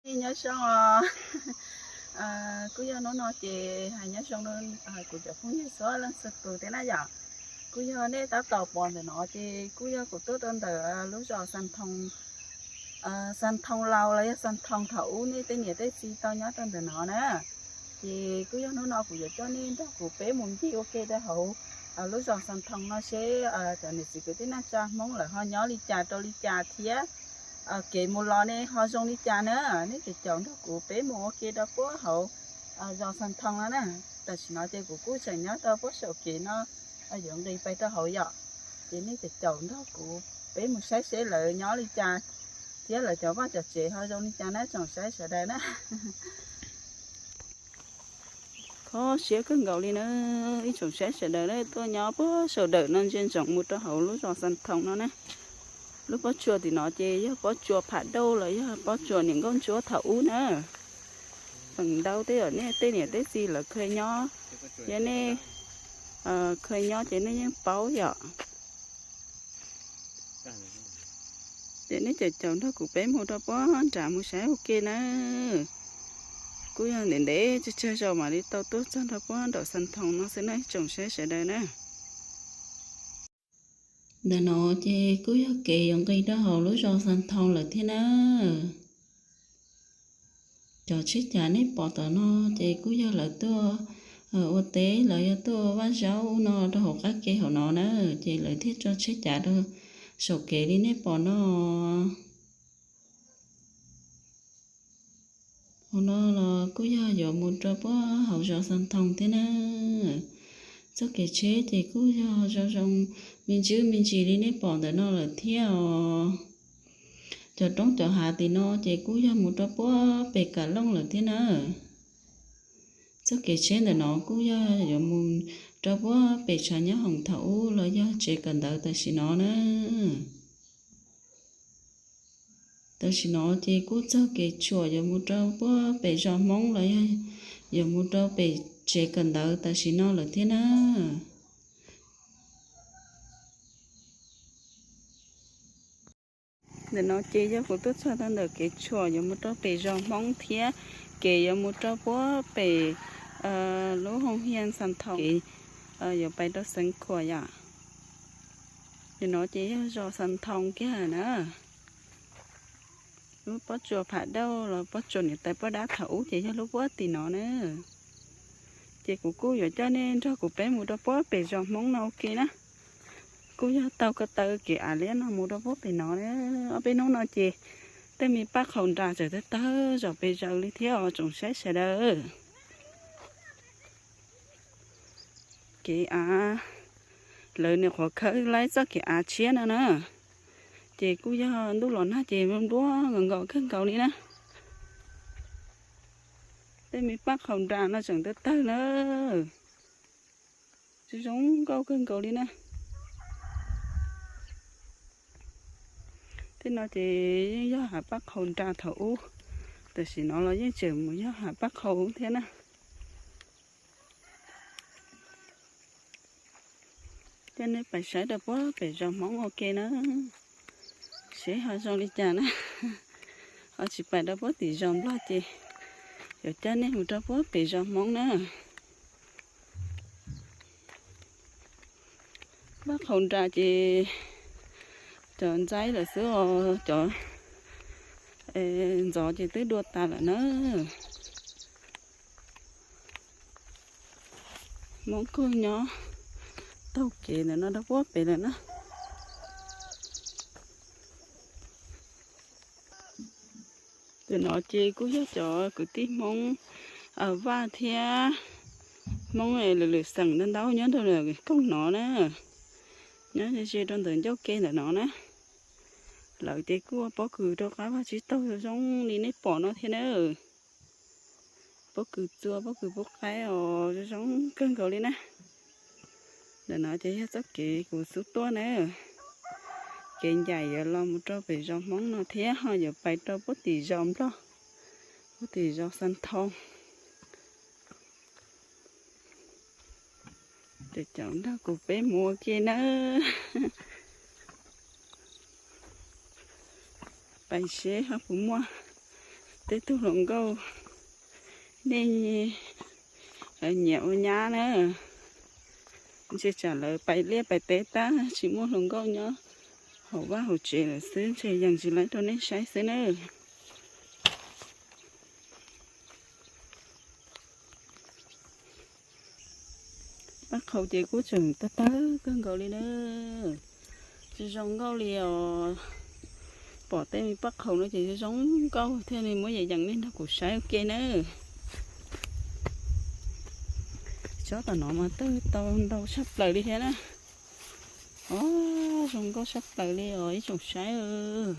Nyob zoo os. Kuj yog hnub no ces hais nyob zoo rau kuv cov phooj ywg txhua leej txhua tus thiab na yom. Kuj yog nej tab tom pom ntawm no ces kuj yog kuv tuaj rau ntawm lub zos Xas Thoo, Xas Thoo Laus los yog Xas Thoo thaum ub nej tej niam tej txiv tau nyob rau ntawm no na. Ces kuj yog hnub no kuv yuav coj nej nrog kuv peb mus ncig ua ke rau hauv lub zos Xas Thoo no seb cov niam txiv kwv tij neej tsa Hmoob lawv ho nyob li cas rau li cas thiab kev mus los ne ho zoo li cas na. Nej caum caum nrog kuv peb mus ua ke rau puag hauv zos Xas Thoo no na. Tam sim no ces kuv kuj tseem nyob rau puag saum kev no yuav nqis pais rau hauv yom. Ces nej caum caum nrog kuv peb mus saib seb lawv nyob li cas thiab lawv cov vaj cov tsev ho zoo li cas na tsoom saib sawv daws na. Kho siab kawg nkaus li na, ib tsoom saib sawv daws na, tuaj nyob puag saum dawm no ntsia ntsoov mus rau hauv lub zos Xas Thoo no na. Lub pob tsuas tim no ces yog pob tsuas Pham Dauj los yog pob tsuas niam nkauj ntsuab thaum ub na. Feem ntau tej yom nej tej niam tej txiv lawv kheev nyob, yog nej kheev nyob ces nej yeej paub yom. Ces nej caum caum nrog kuv peb mus rau puag nram mus saib ua ke na. Kuj yog ntev ntev tsawg tsawg zaus mam li tau tuaj txog nrog puag nraum Xas Thoo no xwb na ib tsoom saib sawv daws na. Ntawm no ces kuj yog kev yuav nqis rau hauv lub zos Xas Thoo lawm thiab na. Cov tsheb cav nej pom tom no ces kuj yog lawv tuaj ua teb los yog tuaj vaj zaub ub no rau hauv qab ke hauv no na, ces lawv thiaj tso tsheb cav rau saum kev li nej pom no. Hauv no los kuj yog yuav mus rau puag hauv zos Xas Thoo thiab na. Txoj kev tsheb ces kuj yog zoo zoo me ntsis me ntsis li nej pom ntawm no lawm thiab os. Cov roob cov hav tim no ces kuj yog mus rau puag pem Kam Looj lawm thiab na. Txoj kev tsheb ntawm no kuj yog yuav mus rau puag pem tshav nyob hoom thaum ub los yog tsev kawm ntawv tam sim no na. Tam sim no ces kuj txog kev tshuam yuav mus rau puag pem zos Hmoob los yog yuav mus rau pem tsev kawm ntawv tam sim no lawm thiab na. Ntawm no ces yog kuv tuaj txog tau ntawm kev tshuam yuav mus rau pem zos Hmoob thiab kev yuav mus rau puag pem lub hoo hias Xas Thoo, kev yuav pais rau Xeev Khuam yom. Ntawm no ces yog zos Xas Thoo kiag na. Lub pob tsuas Pham Dauj los pob tsuas niam tais Poj Dab thaum ub ces yog lub puag tim no na. Ces kuv kuj yuav coj nej nrog kuv peb mus rau puag pem zos Hmoob no ua ke na. Kuj yog taug ko taw kev av liab no mus rau puag pem no na. Ob peb hnub no ces tej me paj qhaus nras tseem tawg tawg zom pes zaws li thiab os tsoom saib sawv daws. Kev av, lawv nyuam qhuav khawb laib txoj kev av tshiab no na. Ces kuj yog ntuj los nag ces npluab nkaus nkaus kawg nkaus li na. Tej me paj qhaus nras no tseem tawg tawg na. Zoo zoo nkauj kawg nkaus li na. Tej no ces yeej yog hav paj qhaus nras thaum ub, tam sim no los yeej tseem mus yog hav paj qhaus thiab na. Coj nej pais saib rau puag pem zos Hmoob ua ke na, seb ho zoo li cas na. Ho tsis pais rau puag tim zos Nplog ces yuav coj nej mus rau puag pem zos Hmoob na. Paj qhaus nras ces cov ntxaib lawm xwb os, cov ntxov ces twb dua tas lawm na. Hmoob kuj nyob taug kev ntawm no rau puag pem lawm na. Ntawm no ces kuj yog cov kwv tij Hmoob Vaj thiab Hmoob lwm lwm xeem ntau ntau nyob rau koog no na, nyob ze ze rau ntawm ncauj ke ntawm no na. Lawv ces kuj ua pob kws rau qab vaj tsib taug zoo zoo li nej pom no thiab na. Pob kws txua pob kws pub qaib os, zoo zoo kawg nkaus li na. Ntawm no ces yog txoj kev kuv xub tuaj na, kev ncaim yuav los mus rau pem zos Hmoob no thiab ho yuav pais rau puag tim zos Nplog, puag tim zos Xas Thoo. Ces caum nrog kuv peb mus ua ke nawb. Pais seb ho puas muaj Tej tug hluas nkauj nej nyiam ua nyab na, ntshe tsam lawv pais liaj pais teb tag tsis muaj hluas nkauj nyob hauv vaj hauv tsev lawm xwb, ntshe yees tsis laib rau nej saib xwb na. Paj qhaus ces kuj tseem tawg tawg kawg nkaus li na. Zoo zoo nkauj li os. Pom tej me paj qhaus no ces zoo zoo nkauj thiaj li muab yees yees nej nrog kuv saib ua ke na. Tsob tom no mas tawg tau ntau tshaj plaws li thiab na. Os, zoo nkauj tshaj plaws li os ib tsoom saib.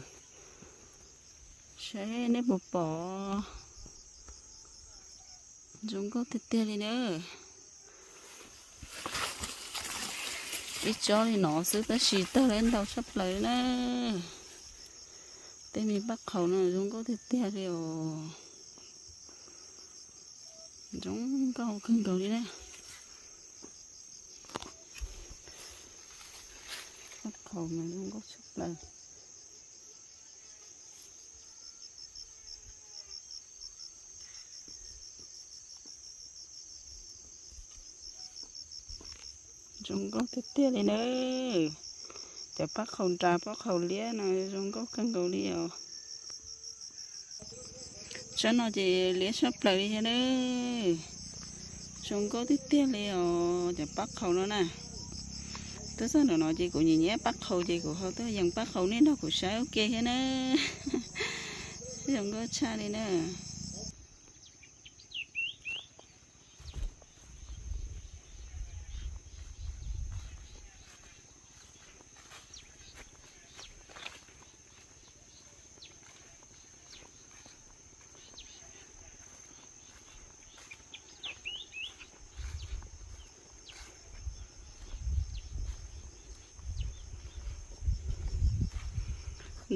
Saib nej puas pom. Zoo nkauj tiag tiag li na. Ib tsob li no xwb tab sis tawg li ntau tshaj plaws li na. Tej me paj qhaus no zoo nkauj tiag tiag li os. Zoo nkauj kawg nkaus li na. Paj qhaus mas zoo nkauj tshaj plaws. Zoo nkauj tiag tiag li na. Cov paj qhaus nras paj qhaus liab no zoo nkauj kawg nkaus li os. Tsob no ces liab tshaj plaws li thiab na. Zoo nkauj tiag tiag li os cov paj qhaus no na. Twb txog nram no ces kuv nyiam nyiam paj qhaus ces kuv ho tuaj yees paj qhaus nej nrog kuv saib ua ke thiab na. Zoo nkauj tshaj li na.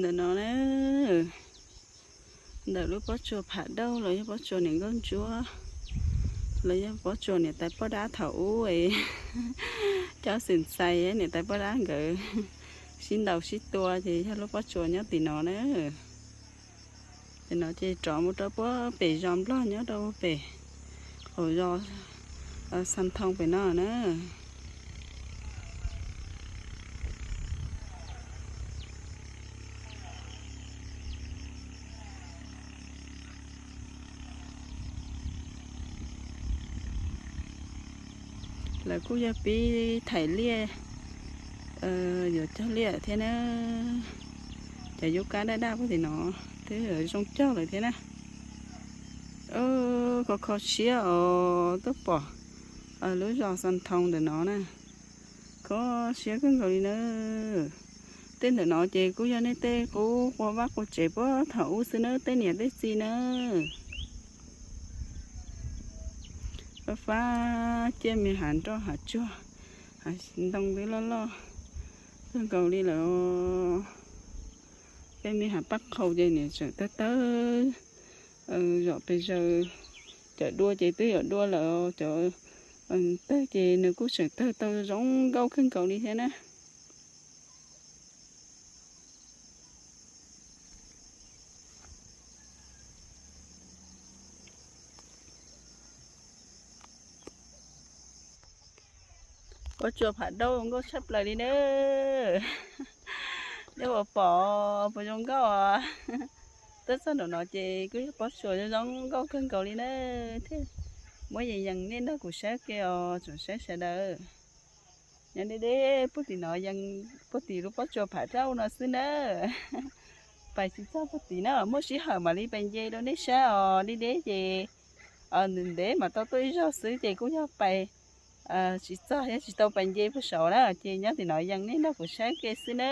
Ntawm no na, ntawm lub pob tsuas pham dauj los yog pob tsuas niam nkauj ntsuab, los yog pob tsuas niam tais poj dab thaum ub es cov xwm txais niam tais poj dab nkawd sib ntaus sib tua ces yog lub pob tsuas nyob tim no na. Tim no ces rov mus rau puag pem zos Nplog nyob rau pem qaum zos Xas Thoo pem no na. Lawv kuj yog pib thaim liaj, yuav cog liaj thiab na. Cov yub kab daj daj puag tim no twb zoo cog lawm thiab na. Kho kho siab os, tuaj pom lub zos Xas Thoo ntawm no na. Kho siab kawg nkaus li na. Tej ntawm no ces kuj yog nej tej qub qua vaj qua tsev puag thaum ub xwb na, tej niam tej txiv na. Fab fab ciaj me hav nroj hav tsuag, hav ntoo twb loj loj kawg nkaus li lawm. Tej me hav paj qhaus ces niam tseem tawg tawg zom pes zaws. Cov dua ces twb yuav dua lawm, cov tawg ces nws kuj tseem tawg tau zoo nkauj kawg nkaus li thiab na. Pob tsuas pham dauj nkauj tshaj plaws li na. Nej puas pom, puas zoo nkauj os? Twb txog nraum no ces kuj yog pob tsuas zoo zoo nkauj kawg nkaus li na. Thiab muab yees yees nej nrog kuv saib ke os tsoom saib sawv daws. Nyob deb deb puag tim no, puag tim lub pob tsuas pham dauj no xwb na. Pais tsis txog puag tim na, muaj sij hawm mam li pais nce rau nej saib os. Deb deb ces ntev ntev mam tau tuaj ib zaug xwb ces kuj yog pais tsis txog thiab tsis tau pais nce puag saud na, ces nyob tim no yees nej nrog kuv saib ke xwb na.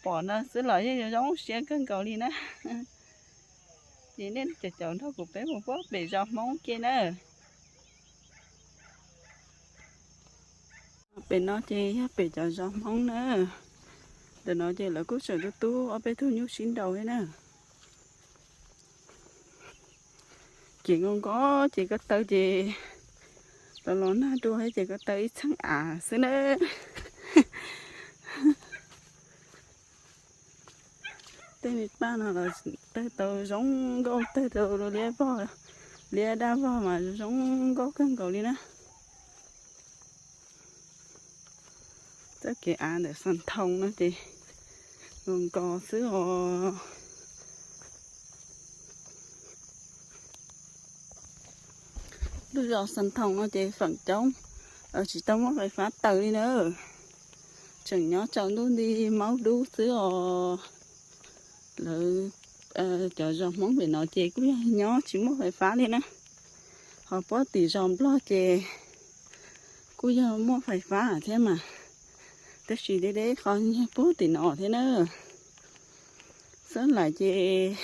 Pom no xwb los yeej zoo siab kawg nkaus li na. Ces nej caum caum nrog kuv peb mus puag pem zos Hmoob ke na. Pem no ces yog pem cov zos Hmoob na. Ntawm no ces lawv kuj tseem tu tub ob peb tug nyuj sib nraus thiab na. Ces nkoj nkoj ces ko taw ces los los nag dua thiab ces ko taw ib txheej av xwb na. Tej Tej me paj no los tawg tau zoo nkauj, tawg tau liab vog, liab daj vog mas zoo nkauj kawg nkaus li na. Txoj kev av ntawm Xas Thoo no ces zoo nkauj xwb os. Lub zos Xas Thoo no ces feem coob tsis tau muaj fais fab taws li na. Tseem nyob tsaus ntuj nti maub dub xwb os. Lawv cov zos Hmoob pem no ces kuj yog nyob tsis muaj fais fab li na. Ho puag tim zos Nplog ces kuj yog muaj fais fab thiab mas, tab sis deb deb qho nyob puag tim no thiab na. Xab laim ces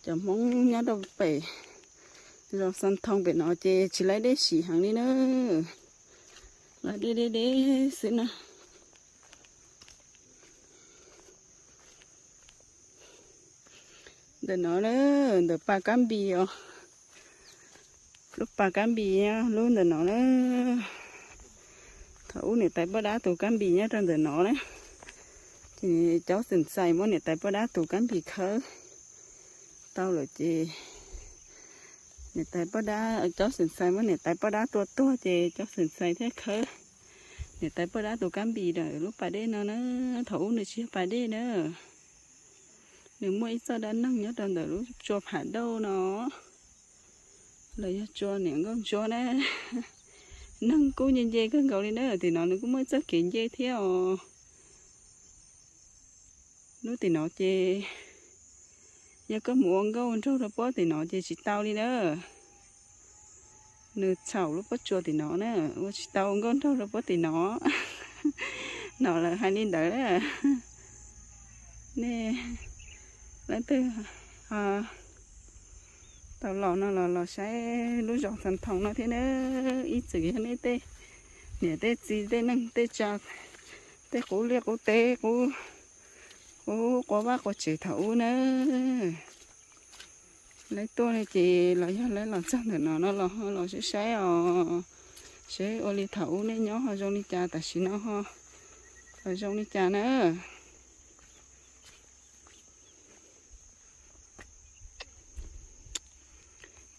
cov Hmoob nyob rau pem zos Xas Thoo pem no ces tsis laib dej siv heev li na. Laib dej deb deb xwb na. Ntawm no na, ntawm pas Kab Npis os. Lub pas Kab Npis nyob lub ntawm no na. Thaum ub niam tais poj dab tus Kab Npis nyob rau ntawm no na. Ces caub xeem xais muab niam tais poj dab tus Kab Npis khawb tau lawm ces niam tais poj dab, caub xeem xais muab niam tais poj dab tua tuag ces caub xeem xais thiaj khawb niam tais poj dab tus Kab Npis ntawm lub pas dej no na. Thaum ub nws tsis yog pas dej na. Nws muaj ib txoj dab neeg nyob rau ntawm lub tsua Pham Dauj no. Los yog tsua Niam Nkauj Ntsuab na. Neeg kuj nce nce kawg nkaus li na, tim no nws kuj muaj ib txoj kev nce thiab os. Lub tim no ces yog koj mus ua nkauj nraug rau puag tim no ces tsis tau li na. Nws txhaum lub pob tsuas tim no na, ua tsis tau nkauj nraug rau puag tim no. No lawv hais li ntawd na. Nej leej twg tau los no los los saib lub zos Xas Thoos no thiab na. Ib txwm yog nej tej niam tej txiv tej neej tej tsa, tej qub liaj qub teb, qub qua vaj qua tsev thaum ub na. Lawv tuaj li ces los yog lawv los txog ntawm no no los ho los saib saib os, saib ua li thaum ub nej nyob ho zoo li cas, tam sim no ho zoo li cas na.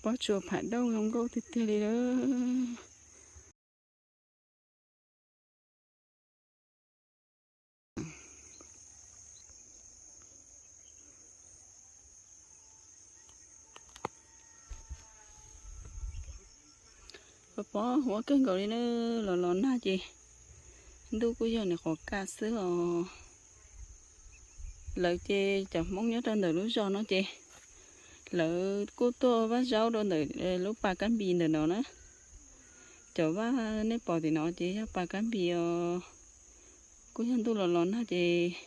Pob tsuas Pham Dauj zoo nkauj tiag tiag li lawm. Pos pos huab kawg nkaus li na, los los nag ces ntuj kuj yog nws qhuav kaj xwb os. Lawv ces cov Hmoob nyob rau ntawm lub zos no ces lawv kuj tuaj vaj zaub rau ntawm lub pas Kab Npis ntawm no na. Cov vaj nej pom tim no ces yog pas Kab Npis os. Kuj yog ntuj los los nag ces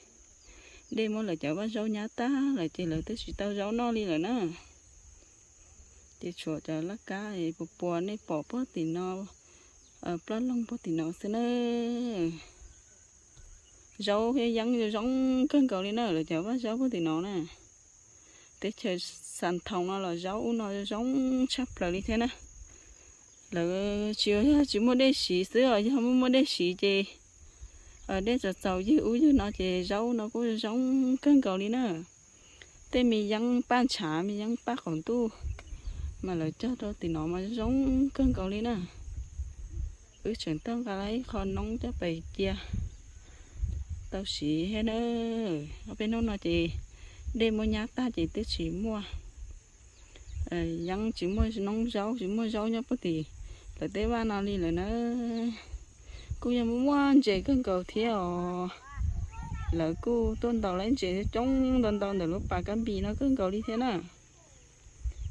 dej muab lawv cov vaj zaub nyab tag lawm ces lawv twb tsis tau zaub noj li lawm na. Ces tshuav cov laj kab puas puas nej pom puag tim no, ploj loog puag tim no xwb na. Zaub yeeb zoo kawg nkaus li na, lawv cov vaj zaub puag tim no na. Teb chaws Xas Thoos no los zaub ub no zoo tshaj plaws li thiab na. Lawv tsis, yog tsis muaj dej siv xwb os, yog muaj muaj dej siv ces dej txaus txaus ywg ub ywg no ces zaub no kuj zoo kawg nkaus li na. Tej me yeeb paj ntshav, me yeeb paj qaum ntuj mas lawv cog rau tim no mas zoo kawg nkaus li na. Wb tseem tuaj nqa ib qho noob coj pais cia tau siv thiab na. Ob peb hnub no ces dej muab nyab tag ces twb tsis muaj yeeb, tsis muaj noob zaub, tsis muaj zaub nyob puag tim lawv tej vaj no li lawm na. Kuj yog muaj muaj ntses kawg nkaus thiab os. Lawv kuj tuaj ntaus lawv ntses coob ntau ntau ntawm lub pas Kab Npis no kawg nkaus li thiab na.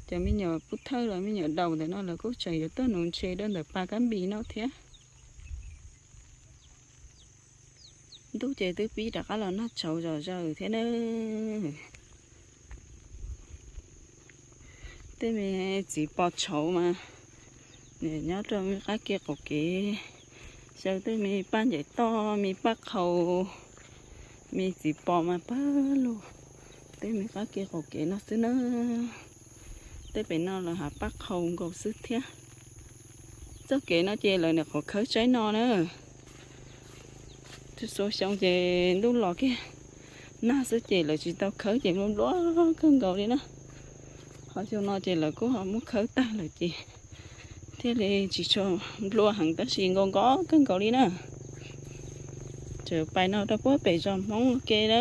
Cov me nyuam pub thawj los me nyuam daus ntawm no lawv kuj tseem yuav tuaj nuv ntses rau ntawm pas Kab Npis no thiab. Ntuj ces twb pib rov qab los nag tshauv zom zaws thiab na. Tej me txiv pos tshauv mas nyob rau me qab kev qaum kev, xyaw tej me paj ncaim toj, me paj qhau, me txiv pos mas pawg lug tej me qab kev qaum kev no xwb na. Tej pem no los hav paj qhau nkaus xwb thiab. Txoj kev no ces lawv nyuam qhuav khawb tsaib no na. Xuas xyoo ces ntuj los kiag nag xwb ces lawv tsis tau khawb ces nplua nplua kawg nkaus li na. Ho xyoo no ces lawv kuj ho muab khawb tag lawm ces thiaj li tsis tshua nplua heev tab sis nkos nkos kawg nkaus li na. Tseem pais no rau puag pem zos Hmoob ua ke na.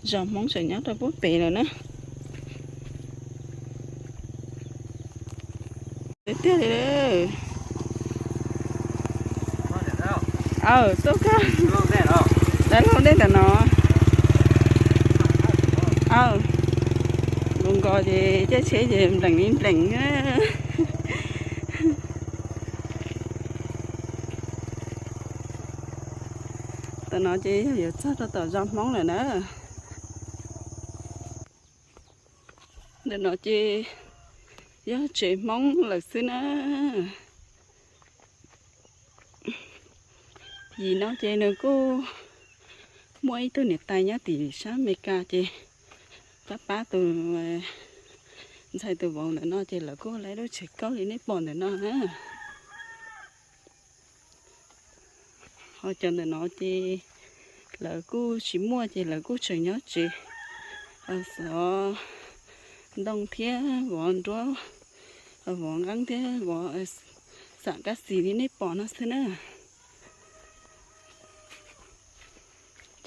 Zos Hmoob tseem nyob rau puag pem lawm na. Tiag tiag li. Aw, tuaj kag. Dab laug dej ntawm no. Aw, nkos nkos ces caij tsheb ces npleem li npleem. Tam no ces yog yuav txog rau tom zos Hmoob lawm na. Ntawm no ces yog tsev Hmoob lawm xwb na. Yim no ces nws kuj muaj ib tug niam tais nyob tim sab Amelikas ces pab pab tus ntxhais tus vauv ntawm no ces lawv kuj laib lub tsev kaub li nej pom ntawm no na. Ho cov ntawm no ces lawv kuj tsis muaj ces lawv kuj tseem nyob tsev xov ntoo thiab vov nruab, vov nqeeb thiab vov xam kab xis li nej pom no xwb na.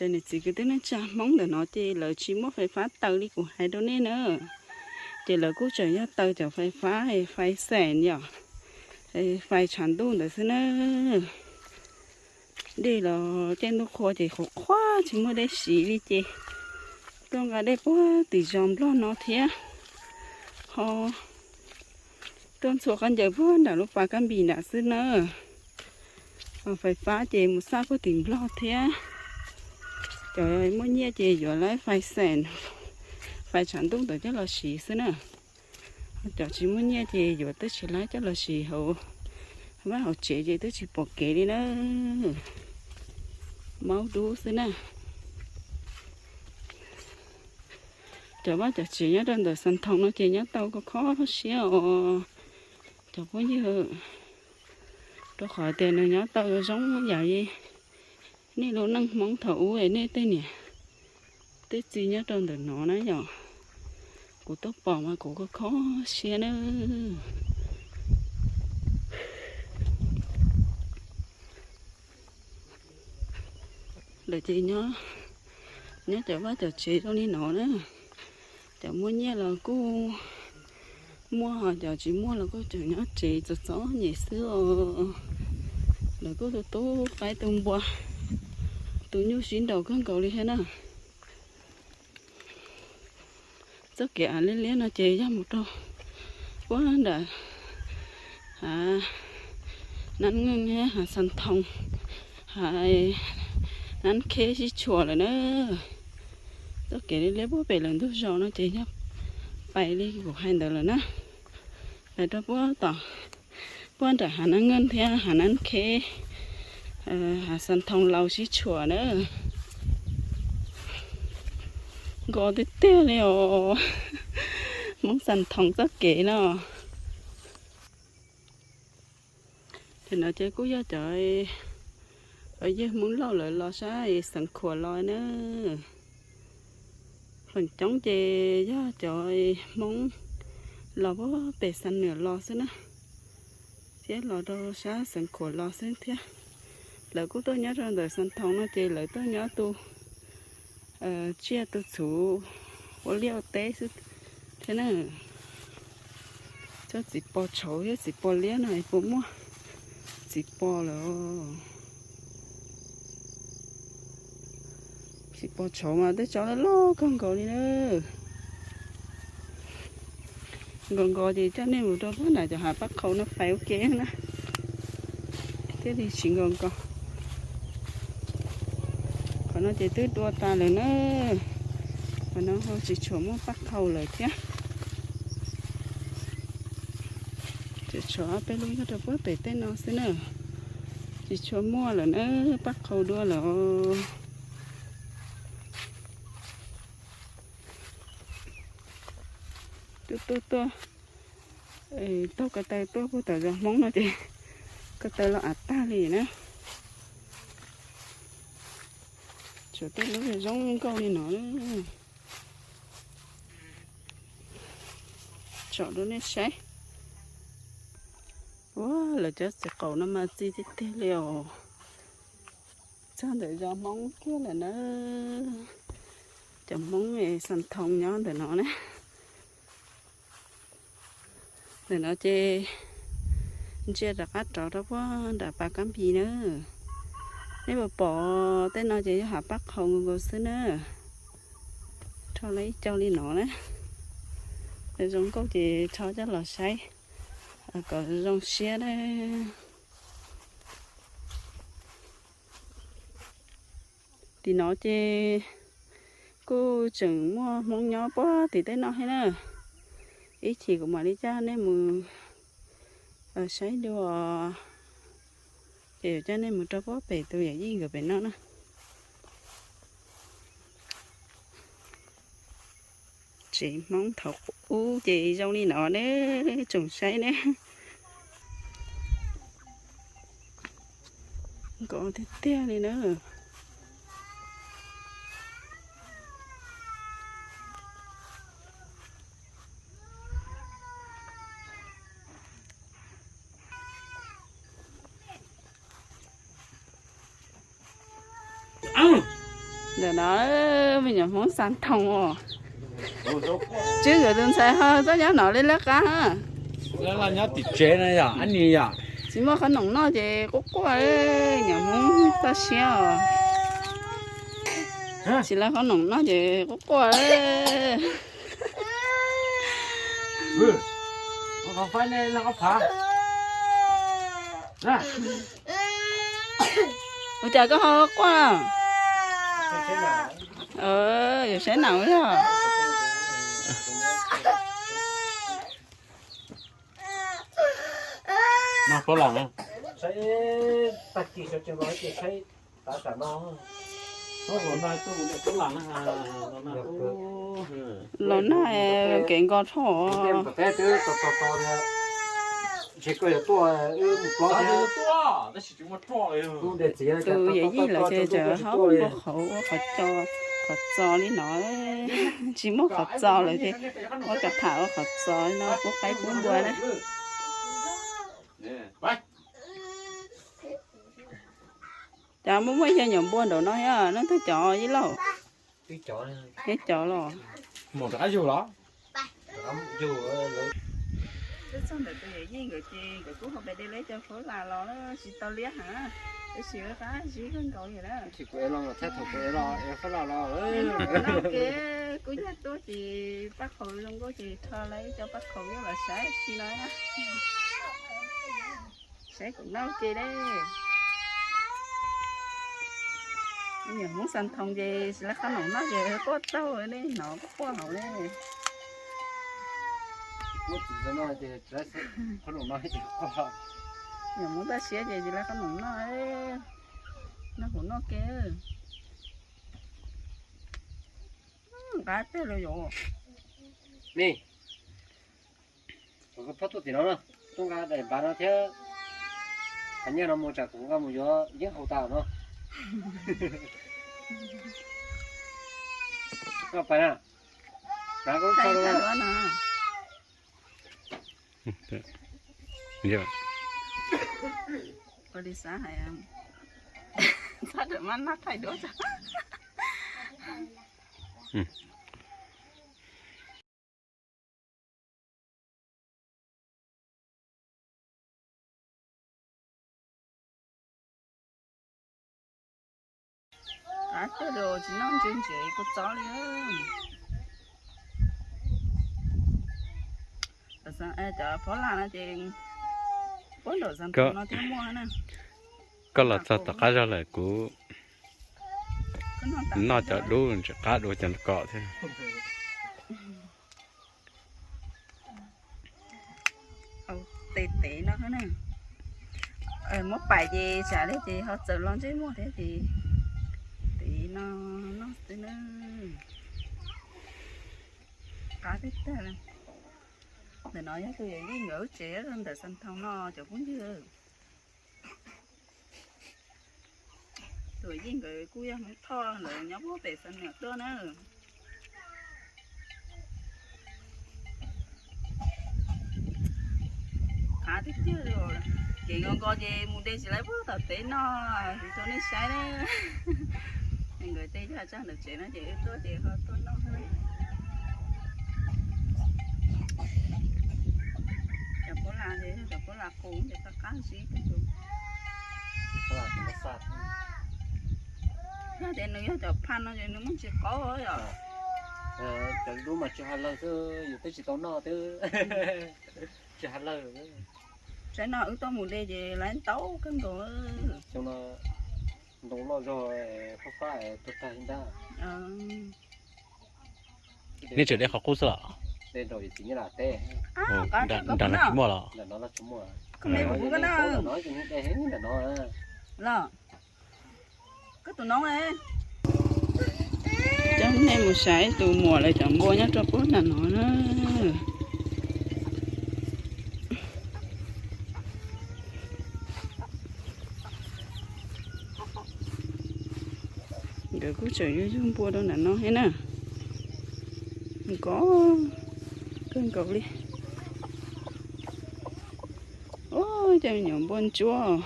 Cov niam txiv kwv tij neej tsa Hmoob ntawm no ces lawv tsis muaj fais fab taws li kuv hais rau nej na. Ces lawv kuj tseem yog taws cov fais fab fais xeem yom, fais tshav ntuj ntawd xwb na. Dej los caij ntuj qhua ces qhuav qhuav tsis muaj dej siv li ces tuaj nqa dej puag tim zos Nplog no thiab. Ho tuaj ntxhua khaub ncaws puag nram lub pas kab npis nram xwb na. Fais fab ces mus xaj puag tim Nplog thiab. Cov muaj nyiaj ces yuav laib fais xeem, fais tshav ntuj ntawd coj los siv xwb na. Cov tsis muaj nyiaj ces yuav twb tsis laib coj los siv hauv vaj hauv tsev ces twb tsis pom kev li na. Maub dub xwb na. Cov vaj cov tsev nyob rau ntawm Xas Thoos no ces nyob tau kho kho siab os cov phooj ywg, rau qhov tias nws nyob tau zoo yam li nej lub neej Hmoob thaum ub es nej tej niam tej txiv nyob rau ntawm no na yom. Kuv tuaj pom mas kuv kho kho siab na. Lawv ces nyob cov vaj cov tsev zoo li no na. Cov muaj nyiaj los kuj muaj, ho cov tsis muaj los kuj tseem nyob tsev txom txom nyem xwb os. Lawv kuj tu tu qaib tu npua, tu nyuj sib nraus kawg nkaus li thiab na. Txoj kev av liab liab no ces yog mus rau puag nram hav Nab Ngeej thiab hav Xas Thoos, hav Nab Kheb sib tshuam lawm na. Txoj kev liab liab puag pem lawv ntug zos no ces yog pais li kuv hais ntawd lawm na. Pais rau puag tom, puag nram hav Nab Ngeej thiab hav Nab Kheb, hav Xas Thoos laus sib tshuam na. Nkos tiag tiag li os. Hmoob Xas Thoos txoj kev no. Ces no ces kuj yog cov yawg Hmoob Lauj lawv los sab Xeev Khuam los na. Feem coob ces yog cov Hmoob los puag pem Xam Nuam los xwb na, thiab los rau sab Xeev Khuam los xwb thiab. Lawv kuj tuaj nyob rau ntawm Xas Thoos no ces lawv tuaj nyob tu tsiaj tu txhuv ua liaj ua teb xwb thiab na. Tsob txiv pos tshauv thiab txiv pos liab no puas muaj? Txiv pos lawm. Txiv pos tshauv mas tej tsob loj loj kawg nkaus li na. Nkos nkos ces coj nej mus rau puag nram cov hav paj qhau no pais ua ke na, thiaj li tsis nkos nkos. Qhov no ces twb dua tas lawm na. Qhov no ho tsis tshua muaj paj qhau lawm thiab. Tseem tshuav ob peb lub nyob rau puag pem tej no xwb na. Tsis tshua muaj lawm na, paj qhau dua lawm. Tuaj tuaj tuaj, taug ko taw tuaj puag tom zos Hmoob no ces ko taw los av tag li na. Cov tej lub zoo nkauj li no, tsom rau nej saib. Ua, lawv cov txiv qaum no mas txi tiag tiag li os. Txog ntawm zos Hmoob kiag lawm na. Cov Hmoob Xas Thoos nyob ntawm no na. Ntawm no ces ntsia rov qab rov rau puag nram pas kab npis na. Nej puas pom tej no ces yog hav paj qhaus nkaus nkaus xwb na. Rho lawv ib co li no na. Zoo nkauj ces rho coj los saib kom zoo siab na. Tim no ces kuj tseem muaj Hmoob nyob puag tim tej no thiab na. Ib chim kuv mam li coj nej mus saib dua, ces yuav coj nej mus rau puag pem tus yawm yij nkawd pem no na. Tsev Hmoob thaum ub ces zoo li no ne, tsoom saib ne. Nkauj tiag tiag li na. Ntawm no me nyuam Hmoob Xas Thoos os. Tswb nkawd tus ntxhais ho txawj nyob no li lawv qab. Nyob tim tsev no yom, ab ni yom. Tsis muaj qhob noom noj ces quaj quaj, nyuam Hmoob txoj siab os. Tsis lawv qhob noom noj ces quaj quaj. Ua cas koj ho quaj? Yus saib nam yog. Los nag kev nkos dhau. Tus yawm yij lawm ces tseem haub npau qhauv ua qhov txos li no, tsis muaj qhov txos lawm ces muab cov tham ua qhov txos no pub qaib pub npua na. Cas muaj muaj xya nyuam npua nraum no thiab, leej twg cov yij lauj? Neb cov los? Mus rov qab yug los? Twb txog ntawm tus yawm yij nkawd ces nkawd kuj ho pes de lawv cov phaub las los tsis tau liab heev, tab sis qab zib kawg nkaus li na. Kuv ev los thiab, thaum kuv ev los ev phaub las los. Noj kev kub hnyiab tuaj ces paj qhaus zoo nkauj ces rho lawv cov paj qhaus nyob los saib si no na. Saib kuv noj ke deb. Nyuam Hmoob Xas Thoos ces tsis lawv qhob noom noj ces quaj taug ne, hnov quaj quaj hauv ne. Nyuam Hmoob txoj siab ces tsis lawv qhob noom noj, noj kuv noj ke. Nqa tiag los yom. Ni, kuv phob tuaj tim no na, tuaj nqa daim npav no thiab. Qhov nyiaj no mus tsam kuv nqa mus yuav yeeb haus tas no. Koj pais na. Nqa koj tso na. Qab tiag los tsis noj ntses ntses kua txob li. Cov phaub las no ces puag nraum Xas Thoos no thiaj muaj na. Koj los txog tom qab zog lawm kuv noj cov dub ntsis qab dua cov kom thiab. Tes tev no na, muab pais ces tsam li ces ho txawm los ntsej muag thiab ces tev no noj xwb na. Qab tiag tiag. Ntawm no yog tus yawm yij nkawd lub tsev ntawm Xas Thoos no cov phooj ywg. Tuam Yeej nkawd kuj yog Hmoob Thoj, nkawd nyob puag pem Xam Nuam tuaj na. Qab tiag tiag li, kev nkaus nkaus ces mus de tsis laib puag tom teb no, tsis tau nej saib na. Nkawd tej yog tsag ntawm tsev no ces wb tuaj ces ho tuaj noj. Cov pob las ces yog cov pob las qus ces qab qab zib kawg nkaus. Yog tias nws yog cov phaj no ces nws muaj ntsis qaub yom. Cov dub mas tsis hais lawm xwb, yus twb tsis tau noj twb tsis hais lawm. Tsaib no wb tuaj mus de ces laib ntau kawg nkaus. Xyoo no ntoo loj zog, fab fab tuag tag li ntag. Nej tseem de qhov qub xwb los? Nram no tsis muaj los? Los, koj tus no, coj nej mus saib tus muam lawv cov npua nyob rau puag nram no na. Nkawd kuj tseem yug yug npua rau nram no thiab na. Nkos kawg nkaus li. Ua cas me nyuam npua ntsuab.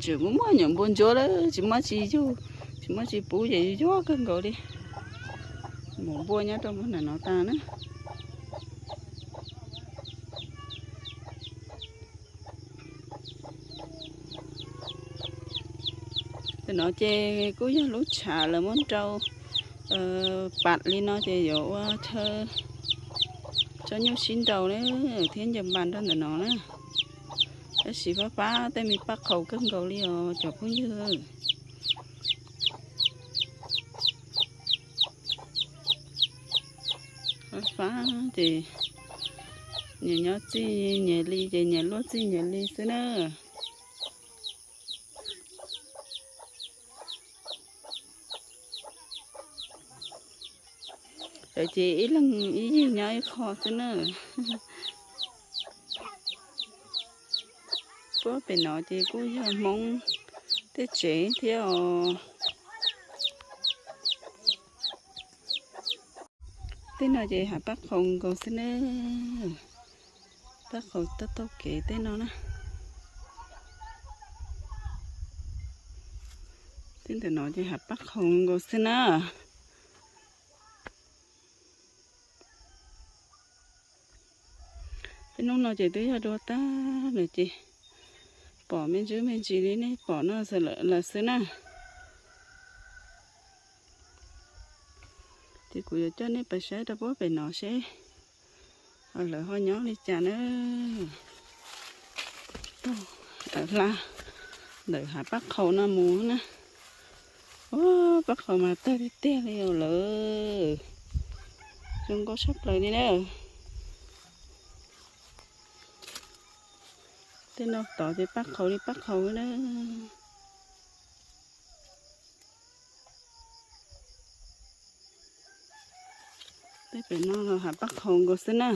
Tseem muaj muaj nyuam npua ntsuab lawm, tsis muaj tsis yug, tsis muaj tsis pub ces yuag kawg nkaus li. Mus npua nyob rau puag nram no tag na. Tam no ces kuj yog lub tshav lawv muab nrau pam li no ces yuav ua chaw tso nyuj sib nraus na thiab ncaws npas nrog ntawm no na. Tab sis fab fab tej me paj qhaus kawg nkaus li os cov phooj ywg. Fab fab ces nyias nyob txij nyias li ces nyias luaj txij nyias li xwb na. Lawv ces ib leeg ib yig nyob ib qho xwb na. Puag pem no ces kuj yog Hmoob tej tsev thiab os. Tej no ces hav paj qhaus nkaus xwb na. Paj qhaus taug taug kev tej no na. Tej ntawm no ces hav paj qhaus nkaus xwb na. Peb hnub no ces twb yog dua tag lawm ces pom me ntsis me ntsis li nej pom no lawm xwb na. Ces kuv yuav coj nej pais saib rau puag pem no seb lawv ho nyob li cas na. Taug hla ntawm hav paj qhaus no mus na. Ua, paj qhaus mas tawg tiag tiag li os lawm. Zoo nkauj tshaj plaws li na. Tej no tod ces paj qhaus li paj qhaus na. Tej pem no los hav paj qhaus nkaus xwb na.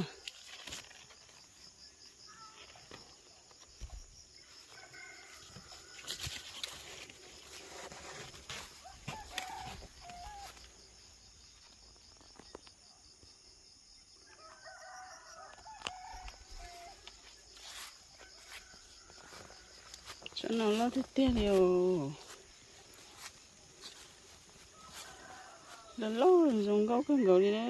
Tsob no loj tiag tiag li os. Loj loj zoo nkauj kawg nkaus li na.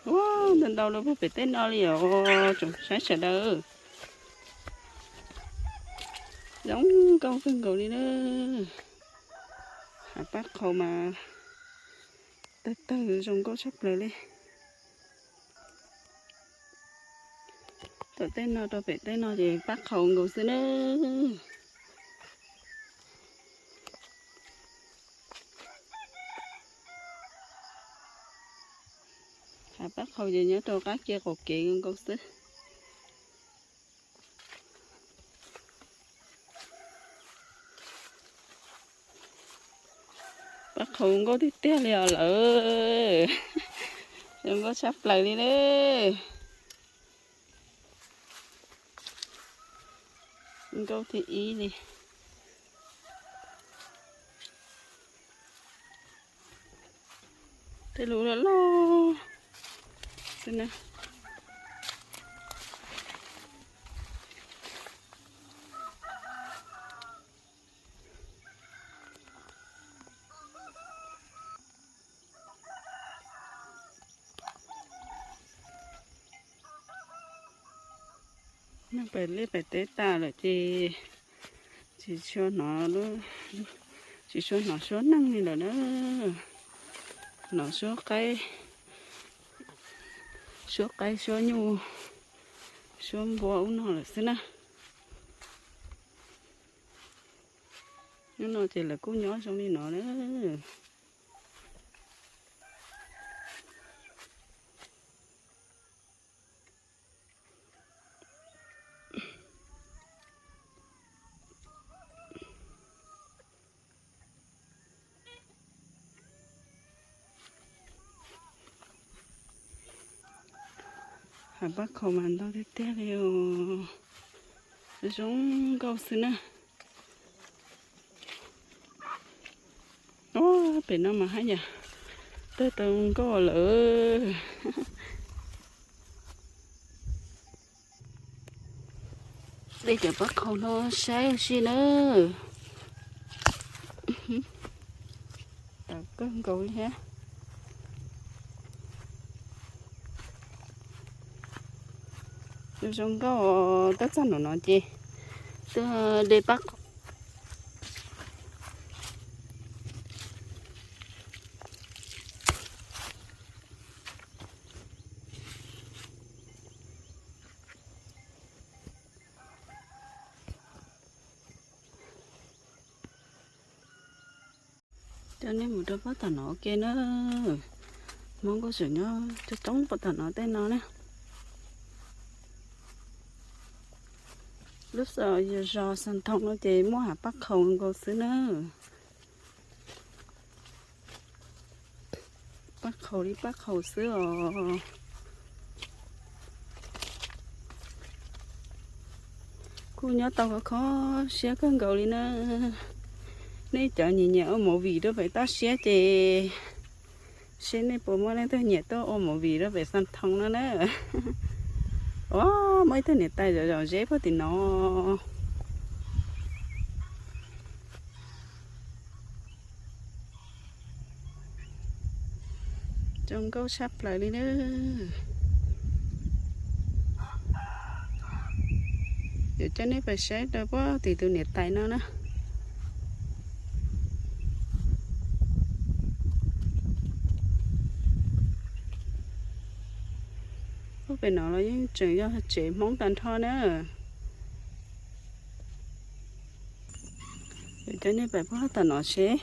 Ua, ntau ntau rau puag pem tej no li os tsoom saib sawv daws. Zoo nkauj kawg nkaus li na. Hav paj qhaus mas tawg tawg zoo nkauj tshaj plaws li. Tom tej no rau pem tej no ces paj qhaus nkaus xwb na. Hav paj qhaus ces nyob rau qab kev qaum kev nkaus xwb. Pab qhaus nkauj tiag tiag li os lawm. Zoo nkauj tshaj plaws li na. Nkauj thib ib li. Tej lus loj loj xwb na. Pem liaj pem teb tas lawm ces tsis tshua hnov, tsis tshua hnov suab neeg li lawm na. Hnov suab qaib, suab qaib suab nyuj, suab npua ub no lawm xwb na. Hnub no ces lawv kuj nyob zoo li no na. Hav pab qhaus mas ntau tiag tiag li os. Zoo nkauj xwb na. Pem no mas haj yam tawg tau nkauj lawm. De cov pab qhaus no saib ua si nawb. Tawv kawg nkaus li thiab. Zoo nkauj, tuaj txog nraum no ces tuaj de pab qhaus. Coj nej mus rau pob tom no ua ke na. Hmoob kuj tseem nyob coob coob pob tom no tej no na. Lub zos Xas Thoo no ces muaj hav pab qhaus nkaus xwb na. Pab qhaus li pab qhaus xwb os. Kuj nyob tau kho kho siab kawg nkaus li na. Nej cov nyiam nyiam ua movie rau pem toj siab ces seb nej puas muaj leej twg nyiam tuaj ua movie rau pem Xas Thoo no na. Ua, muaj ib tug niam tais zom zom zeb puag tim no. Zoo nkauj tshaj plaws li na. Yuav coj nej pais saib rau puag tim tus niam tais no na. Puag pem no los yeej tseem yog tsev Hmoob tag nrho na. Coj nej pais puag tom no seb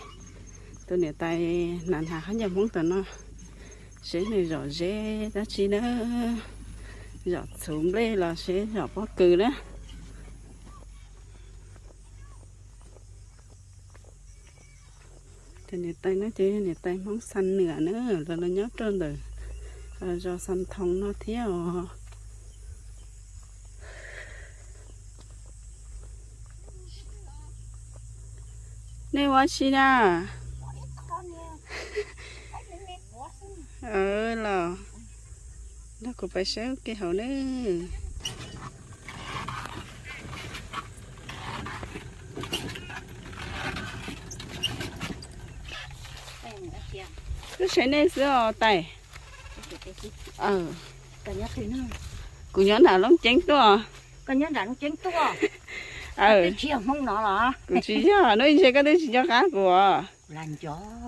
tus niam tais hnav hnav khaub ncaws Hmoob tom no, seb nws zom zeb dab tsi na, zom txhuv nplej los seb zom pob kws na. Tus niam tais no ces niam tais Hmoob Xas Nwam na, lawv los nyob rau ntawm zos Xas Thoo no thiab os. Nej ua si na? Los, los kuv pais saib ua ke hauv na. Wb saib nej xwb os tais. Kuv nyob nram Looj Ceeb tuaj. Kuv tsis yog, hnub ib ntsis koj twb tsis nco qab kuv.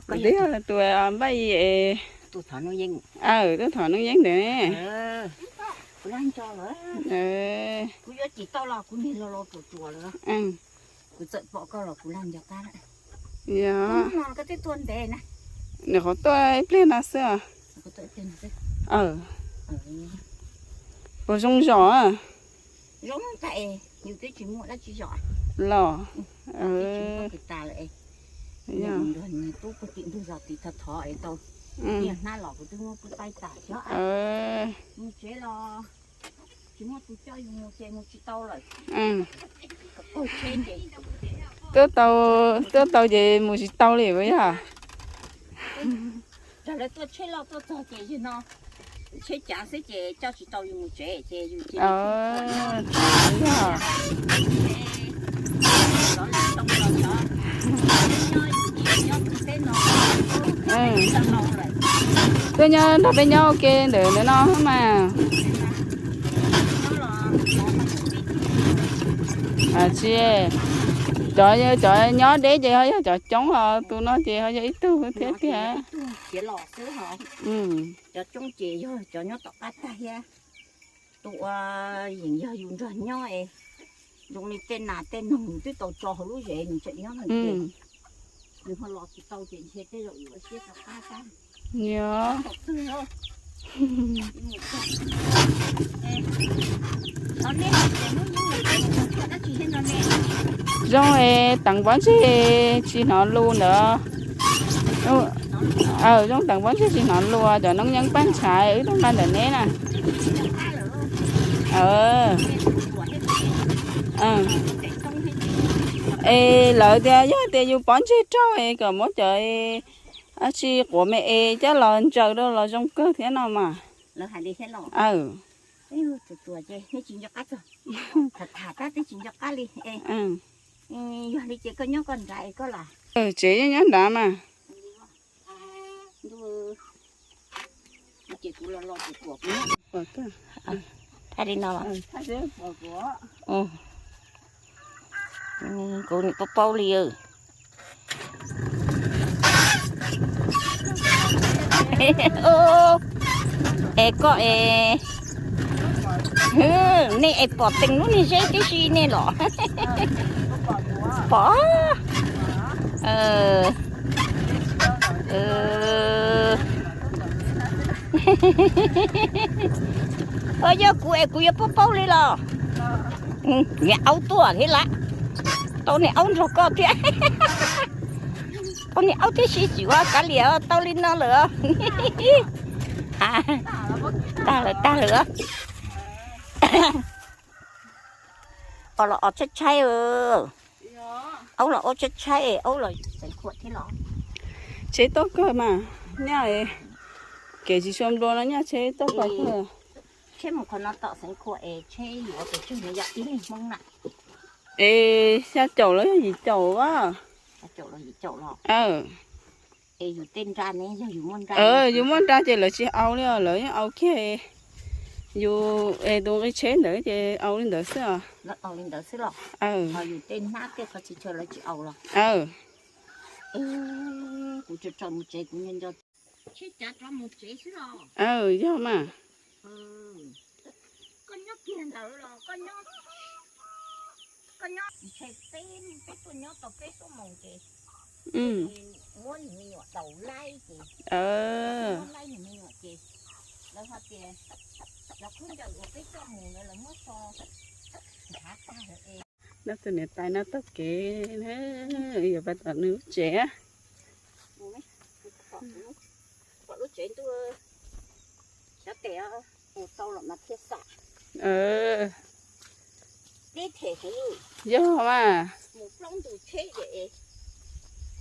Kuv twb yog tus npaj es, tus thov Nuj Yeeb ntawd ne. Nws qhov tuaj ib pliag no xwb. Puas zoo zom? Los, Nws tub kuv tim ntug zos tid thov thov es tau, niag hnab los kuv twb muab pub taib tas xyov. Mus tsev los tsis muaj tus coj yus mus ces mus tsis tau lawm. Tuaj tau, tuaj tau ces mus tsis tau li puas yog? Txog lawv tuaj tsheb loj tuaj txog ces yog no tsheb cav xwb ces coj tsis tau yus mus tsev ces yus cia li Tuaj nyob nrog peb nyob ua ke ntawm ntawm no mas. Tsis, cov, cov nyob deb ces ho yog cov coob os, tus no ces ho yog ib tug thiab tiag. Cov coob ces yog cov nyob tom qab tag thiab. Tus uas yeej yog yus nrog nyob es zoo li tej nas tej noog twb tau tso hauv lub zes nws tseem nyob no ces nws ho los tsis tau ces ntshe tej zaum yuav siab rov qab tag. Nyob zoo es teev pob ntseg tsis hnov lus ntawd. Zoo teev pob ntseg tsis hnov lus, cov noob nyeeb pab ntshai wb tuaj nqa ntawm neb na. Es lawv tias yog tias yus pob ntseg raug es kom muab cov dab tsi quav me es coj los ntsaws rau los zoo kawg thiab no mas. Yog li ces koj nyob koj nrad koj las. Tsev nyob nrad mas. Ces kuv los los kuv kuam kuv. Thaij li no. Kuv nim paub paub li. Es koj es, nej es pom teem lub niag zeb tib si nej los? Pom. Yog kuv es kuv yuav paub paub li los. Niag aub tuaj thiab lawm. Tau niag aub nrog koj thiab. Tau niag aub tib si tsis ua kav liam tau li no lawm. Tag lawm tag lawm. Os los os tshaib tshaib. Aub los aub tshaib tshaib, aub los Xeev Khuam thiab los. Tsheb tuaj kawg mas, nyaj kev tsis tshua nplua no nyaj tsheb tuaj kawg. Tsheb mus qhov no tom Xeev Khuam es tsheb yuav pes tsawg no yog ib leeg Hmoob na? Es xya caum los yog yim caum a? Xya caum los yim caum los. Es yus tej nra ne, yog yus muaj nra, yus muaj nra ces lawv tsis au li os, lawv yeej au kiag. Yus es tus nqi tsheb ntawd ces au li ntawd xwb os. Lawv au li ntawd xwb los? Ho yus tej hnab tej qhov tsis chaw lawv tsis au los? Kuv tso tso mus tsev kuv nco nco. Tsheb cav rov mus tsev xwb los? Yog mas. Koj nyob kiag ntawd los koj nyob, koj nyob ntshe peb, peb tuaj nyob tau peb xuab moos ces muab nws me nyuam daus laib ces, muab laib nws me nyuam ces lawv ho tias cov khaub ncaws uas peb coj mus ntawd lawv muab so nrhav tag lawm es. Noj tus niam tais no taug kev na, yuav pais tom nws lub tsev. Pom lub tsev ntuj, xyov tes mus tau los mas thiaj xam. Deb them heev. Yog mas. Mus plaub ntug tsheb ces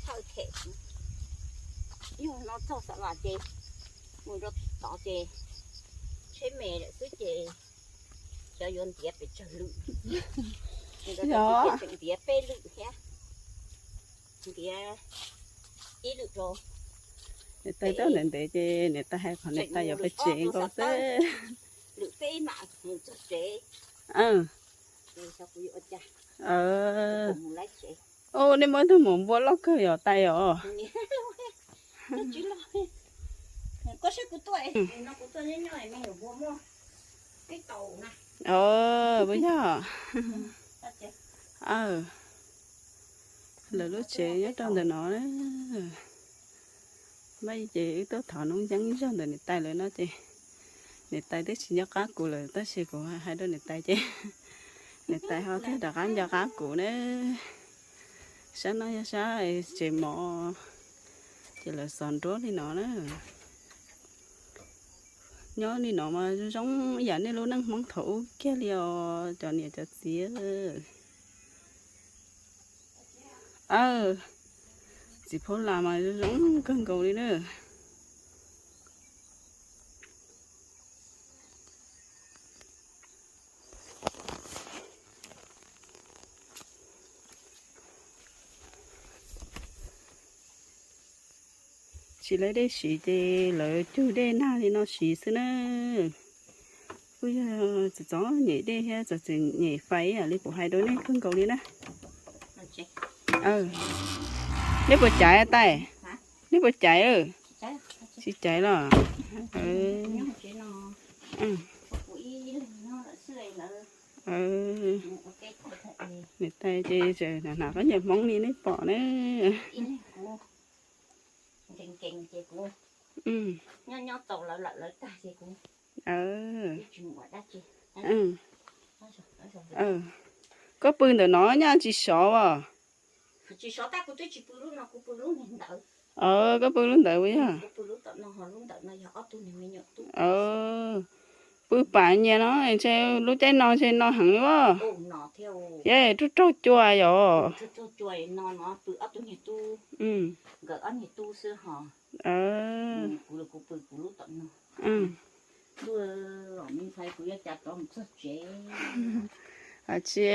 txhawj them. Yog no txog Xa Vas ces mus rau tod ces tsheb me lawm xwb ces xyov yuav ntiav pes tsawg lwm. Mus rau tod ces tseem ntiav peb lwm thiab. Ntiav ib lwm rau. Niam tais tuaj ntev ntev ces niam tais hais qhov niam tais yuav pais tsev nkaus xwb. Lwm peb mam mus txog tsev. Xyov kuv yuav ua cas. Mus laib tsev. Ub, nej muaj ib tug maum npua loj kawg yom tais os. Koj saib kuv tuaj, no kuv tuaj nyob nyob me nyuam npua muaj peb tau na. Puas yog? Lawv lub tsev nyob rau ntawm no. Maj ces wb tuaj thov noob nceeb zog ntawm niam tais lawv no ces niam tais twb tsis nco qab kuv lawm tab sis kuv hais rau niam tais ces niam tais ho thiaj rov qab nco qab kuv na. Sab no yog sab tsev mov, ces lawv xov nruab li no na. Nyob li no mas zoo zoo ib yam nej lub neej Hmoob thaum ub kiag li os cov niam cov txiv. Aw, txiv phaub las mas zoo zoo kawg nkaus li na. Tsis laib dej siv ces lawv cug dej nag li no siv xwb na. Kuj yog txom txom nyem dej thiab txom txom nyem fais ib yam li kuv hais rau nej kawg nkaus li na. Nej puas caiv tais? Nej puas caiv? Tsis caiv los? Niam tais ces hnav hnav qab ncaws Hmoob li nej pom na. Koj pw ntawm no nyaj tsis sov as? Koj pw lub ntawd puas yog? Pw pam nyias no ntshe lub caij no ntshe no heev li as. Yog raug raug cua yom? Tsis,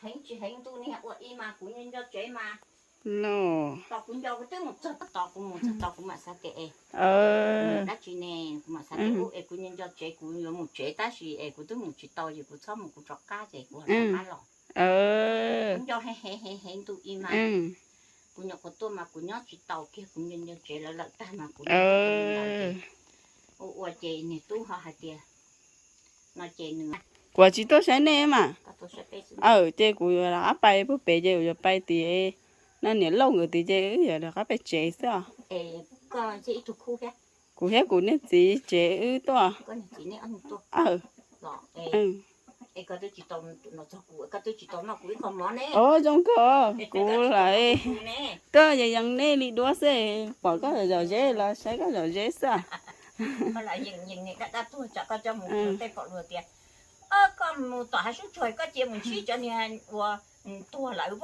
heev tsis heev ntuj niag ua ib mas kuv nco tsev mas, tos kuv nco kuv twb mus txog tos kuv mus txog tos kuv mam xav tias es dab tsi ne, kuv mam xav tias ub es kuv nco nco tsev kuv yuav mus tsev tab sis es kuv twb mus tsis tau ces kuv txhob mus kuv rov qab ces kuv rov qab los. Kuv nco heev heev heev heev ntuj ib mas kuv nyuam qhuav tuaj mas kuv nyob tsis tau kiag kuv nco nco tsev lawv lawm tag mas kuv ua ua ces niag tub ho hais tias no ces nws, kuv tsis tuaj saib nej mas. Aw ces kuv yuav rov qab pais puag pem ces kuv yuav pais tim no niam Lauj nkawd tid ces wb yuav rov qab pem tsev xwb os. Kuv thiab kuv niag txiv tsev wb tuaj. Aw, zoo kawg, kuv lam tuaj yees yees nej li duab xwb, pom koj zom zeb los saib koj zom zeb xwb. Koj mus tom hav sub tsuag koj cia mus ntsib cov niag ua tuag lawm.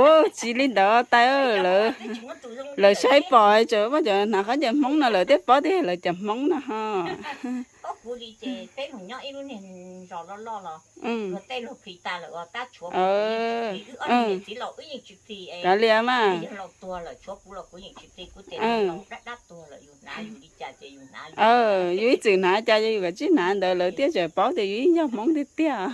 Ua tsis li ntawd tais, lawv saib pom tseem muaj cov hnav qab ncaws Hmoob no lawv thiaj paub tias lawv cov Hmoob no ho. Kuv li ces peb mus nyob ib lub niag zos loj loj los luag tej luag plhis tas lawm os, tab tshuav kuv, wb ob niam txiv laus wb yeej tsis plhis. Kav liam mas, yog laus tuag lawm tshuav kuv los kuv yeej tsis plhis, kuv tias laus dab dab tuag lawm yus hnav yus li cas ces yus hnav, yus ib txwm hnav cas ces yus kav tsij hnav ntawd, lawv thiaj tseem paub tias yus yeej yog Hmoob tiag tiag.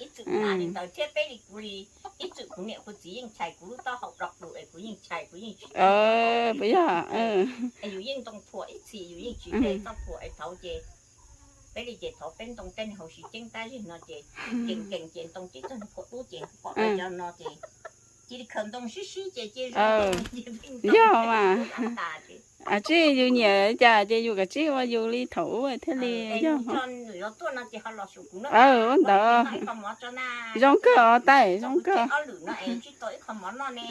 Ib txwm hnav li ntawd thiab peb li kuv li, ib txwm kuv niam kuv txiv yeej chais kuv lub taub hau do du es kuv yeej chais kuv yeej tsis, puas yog? Yus yeej ntoo phuam ib txhis yus yeej tsis de txoj phuam es thaud ces peb li ces thaud peb ntoo tej niag hauv siv ceeb tab zig no ces nkees nkees ces ntoo ceeb txog phuam dub ces pom cov no ces cia li khaws ntoo sib sib ces cia zoo. Yog mas, a tsis yus nyiam cas ces yus kav tsij ua yus li thaum ub thiaj li yog. Ua ntawd, zoo kawg os tais, zoo kawg.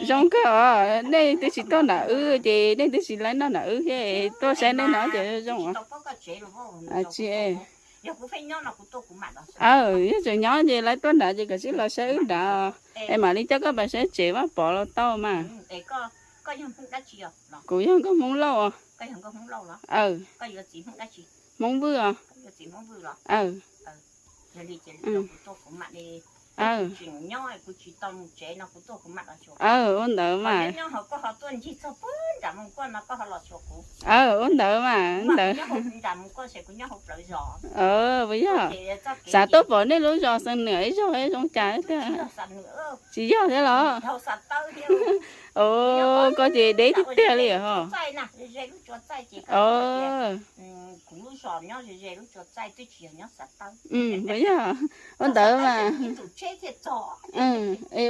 Zoo kawg os, nej twb tsis tuaj nram wb ces nej twb tsis laib noj nram wb thiab, tuaj saib nej no ces zoo. Tsis, yog tseem nyob ces laib tuaj nrad ces kav tsij los saib wb nrad, es mam li coj koj pais saib tsev Vaj Pov los tau mas. Kuv yog nkauj Hmoob Lauj. Aw, Hmoob Vwj os. Aw, aw, ua ntawd mas, aw, ua ntawd mas, ntawd, puas yog, xav tuaj pom nej lub zos Xeev Nwm ib zaug zoo cas tiag. Tsis yog thiab los? Os, koj ces deb tiag tiag li ho. Puas yog, ua ntawd mas,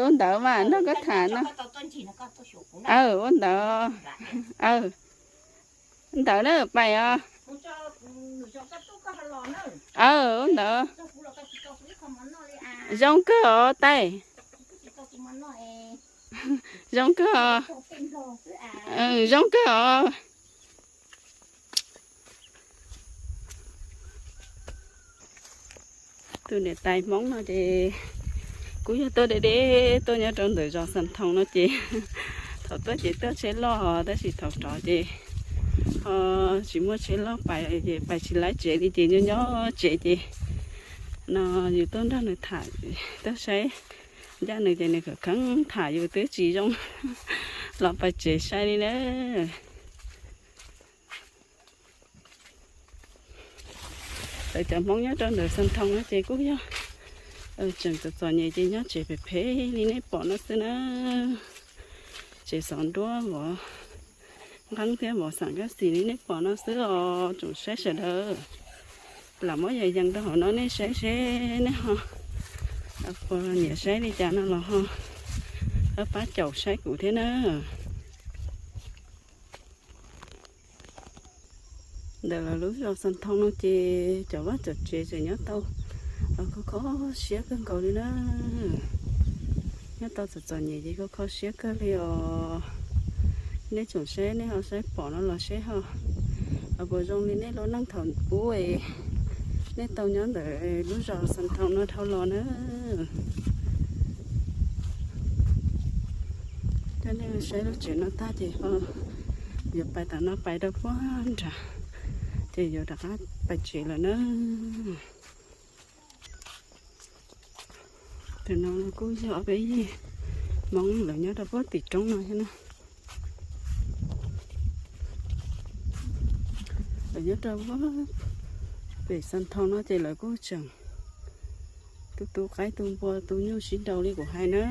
ua ntawd mas nrog koj tham no. Aw, ua ntawd, aw, ntawd na pais os. Aw, ua ntawd. Zoo kawg os Tais. Zoo kawg os. Zoo kawg os. Tus niam tais Hmoob no ces kuj yog tuaj deb deb tuaj nyob rau ntawm zos Xas Thoo no ces thaum tuaj ces tuaj tsheb loj tab sis thaum rov ces ho tsis muaj tsheb loj pais ces pais tsis laib tsev li ces nyob nyob tsev ces no yus tuaj nrog nws tham, tuaj saib ncaj nws ces nws khawv kheev tham yus twb tsis zoo los pais tsev saib li na. Lawv cov Hmoob nyob rau ntawm Xas Thoo no ces kuj yog tseem txom txom nyem ces nyob tsev phem phem li nej pom no xwb na. Tsev xov nruab vov nqeeb thiab vov xam kab xis li nej pom no xwb os tsoom saib sawv daws. Lam muab yas yees rau hauv no nej saib seb nej ho puas nyiam saib li cas no los ho pab caum saib kuv thiab na. Ntawm lawv lub zos Xas Thoo no ces cov vaj cov tsev tseem nyob tau kho kho siab kawg nkaus li na. Nyob tau txom txom nyem ces kho kho siab kawg li os. Nej tsoom saib nej ho saib pom no los seb ho puas zoo li nej lub neej thaum ub es nej tau nyob ntawm lub zos Xas Thoo no dhau los na. Coj nej saib lub tsev no tag ces ho yuav pais tom no pais rau puag nrad ces yuav rov qab pais tsev lawm na. Tam no kuj yog ob peb yig Hmoob lawv nyob rau puag tim roob no thiab na. Lawv nyob rau pem Xas Thoo no ces lawv kuj tseem tu tu qaib tu npua tu nyuj sib nraus li kuv hais na.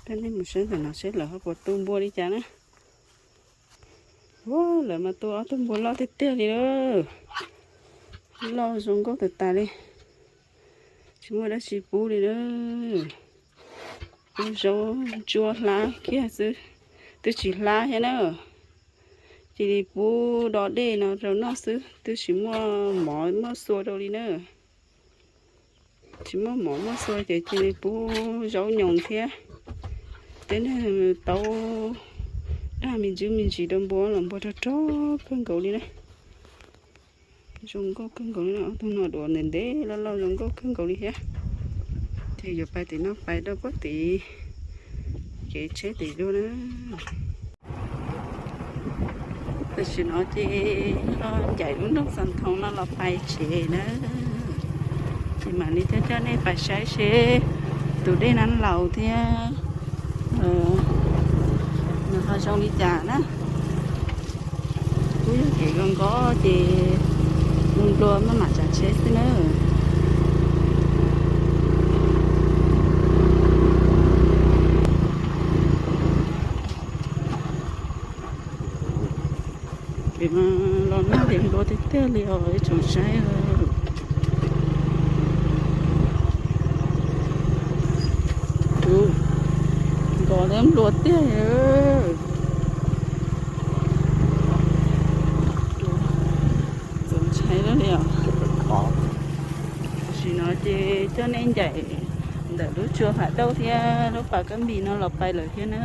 Coj nej mus saib ntawm no seb lawv ho puas tu npua li cas na. Ua, lawv mas tu ob tug npua loj tiag tiag li lawm. Loj zoo nkauj tas tas li. Tsis muaj dab tsi pub li na. Pub zaub ntsuab hlab kiag xwb, twb tsis hlab thiab na. Cia li pub do dej no rau noj xwb, twb tsis muaj mov muaj xua rau li na. Tsis muaj mov muaj xua ces cia li pub zaub nyoos thiab tej niag taub dag me ntsis me ntsis rau npua los npua rog rog kawg nkaus li na. Zoo nkauj kawg nkaus li, ob tug no duav ntev ntev loj loj zoo nkauj kawg nkaus li thiab. Ces yuav pais tim no pais rau puag tim kev tsheb tim dua na. Tam sim no ces los ncaim lub nroog Xas Thoo no los pais tsev na. Ces mam li coj coj nej pais saib seb tus dej Nab Laus thiab nws ho zoo li cas na. Kuj yog kev zoo nkauj ces nplua maj mam tsav tsheb xwb na. Kev mas los nag ces nplua tiag tiag li os ib tsoom saib. Tus nkos thiab nplua tiag. Txaus ntshai li os. Tam sim no ces coj nej ncaim ntawm lub tsua Pham Dauj thiab lub pas Kab Npis no los pais lawm thiab na.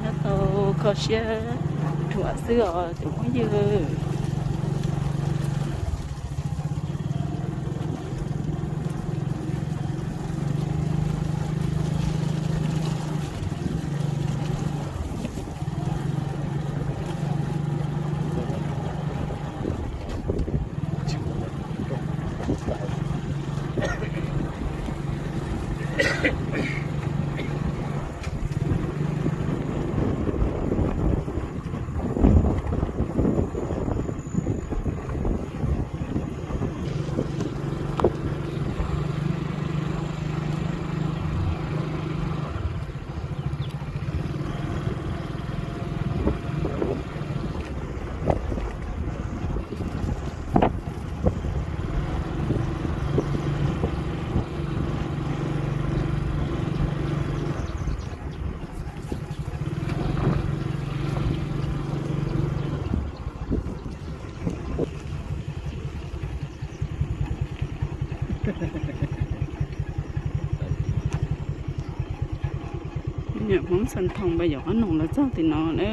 Nyob tau kho siab dhuav xwb os cov phooj ywg. Xas Thoos pas yuav qab noog los txog tim no na.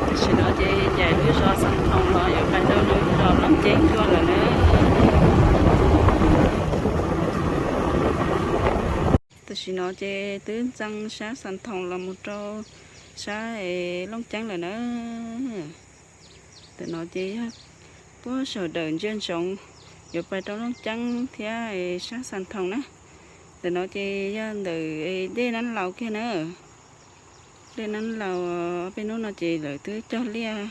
Tam sim no ces ncaim lub zos Xas Thoos los yuav pas rau lub zos Looj Ceeb tuaj lawm na. Tam sim no ces twb ntxeev sab Xas Thoos los mus rau sab Looj Ceeb lawm na. Ntawm no ces yog puag saum dawm ntsia ntsoov yuav pas rau Looj Ceeb thiab sab Xas Thoos na. Ntawm no ces yog ntawm dej Nab Laus kiag na. Dej Nab Laus, peb hnub no ces lawv twb cog liaj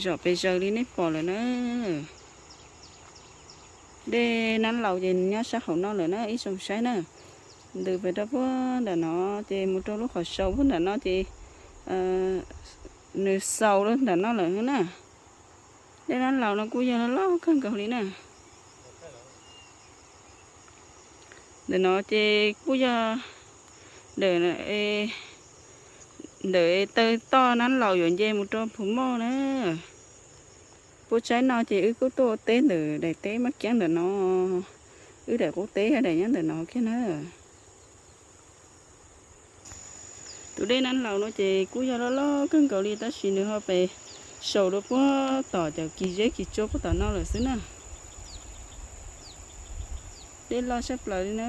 zom pes zaws li nej pom lawm na. Dej Nab Laus ces nyob sab hauv no lawm na ib tsoom saib na. Ntws pas rau puag nram no ces mus rau lub qhov sau puag nram no ces nws xaus rau nram no lawm na. Dej Nab Laus no kuj yog loj loj kawg nkaus li na. Ntawm no ces kuj yog ntawm, ntawm taw toj Nab Laus yuav nce mus rau Phu Moj na. Puab tsaib no ces wb kuj tuaj ua teb ntawm daim teb Mab Kiab ntawm no. Wb daim qub teb yog daim nyob ntawm no kiag na. Tus dej Nab Laus no ces kuj yog loj loj kawg nkaus li tab sis nws ho pes saum rau puag tom cov kis zeb kis tsua puag tom no lawm xwb na. Dej loj sab plaws li na.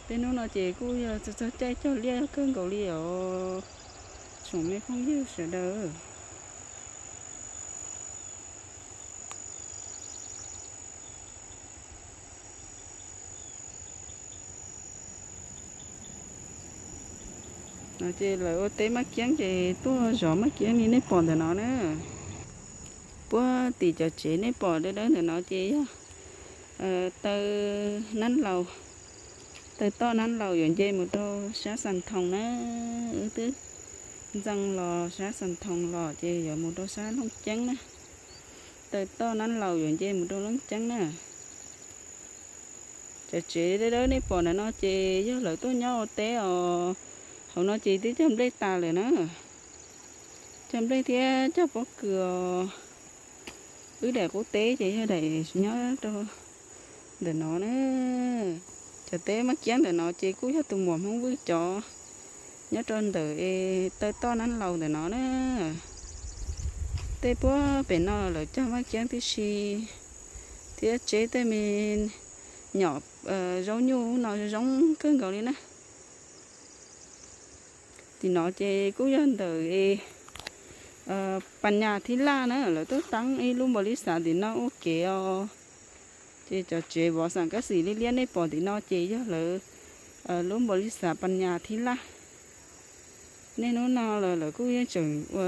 Tej hnub no ces kuj yog txog txog caij cog liaj kawg nkaus li os tsoom me phooj ywg sawv daws. No ces lawv ua teb Mab Kiab ces tuaj zov Mab Kiab li nej pom ntawm no na. Puag tim cov tsev nej pom dawb dawb ntawm no ces yog taw Nab Laus, taw toj Nab Laus yuav nce mus rau sab Xas Thoos na. Wb twb ntxeev los sab Xas Thoos los ces yuav mus rau sab Looj Ceeb na. Taw toj Nab Laus yuav nce mus rau Looj Ceeb na. Cov tsev dawb dawb nej pom ntawm no ces yog lawv tuaj nyob ua teb os. Hauv no ces twb cog nplej tas lawm na. Cog nplej thiab cog pob kws os. Wb daim qub teb ces yog daim nyob rau ntawm no na. Cov teb Mab Kiab ntawm no ces kuj yog tus muam Hmoob Vwj cov nyob rau ntawm taw toj Nab Laus ntawm no na. Tej puag pem no lawv cog Mab Kiab tib si thiab tseb tej me nyom zaub nyuj no zoo kawg nkaus li na. Tim no ces kuj yog ntawm Pas Nyas Thib Laj na, lawv twb teeb ib lub npaus lis xav tim no ua kev os. Ces cov tsev vov xam kab xim liab liab nej pom tim no ces yog lawv lub npaus lis xav Pas Nyas Thib Laj. Niaj hnub no los lawv kuj yeej tseem ua,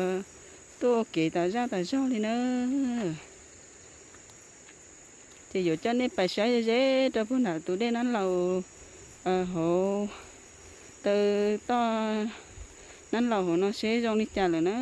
tuaj ua kev tas zaj tas zog li na. Ces yuav coj nej pais saib ze ze rau puag nram tus dej Nab Laus hauv, taw toj Nab Laus hauv no seb zoo li cas lawm na.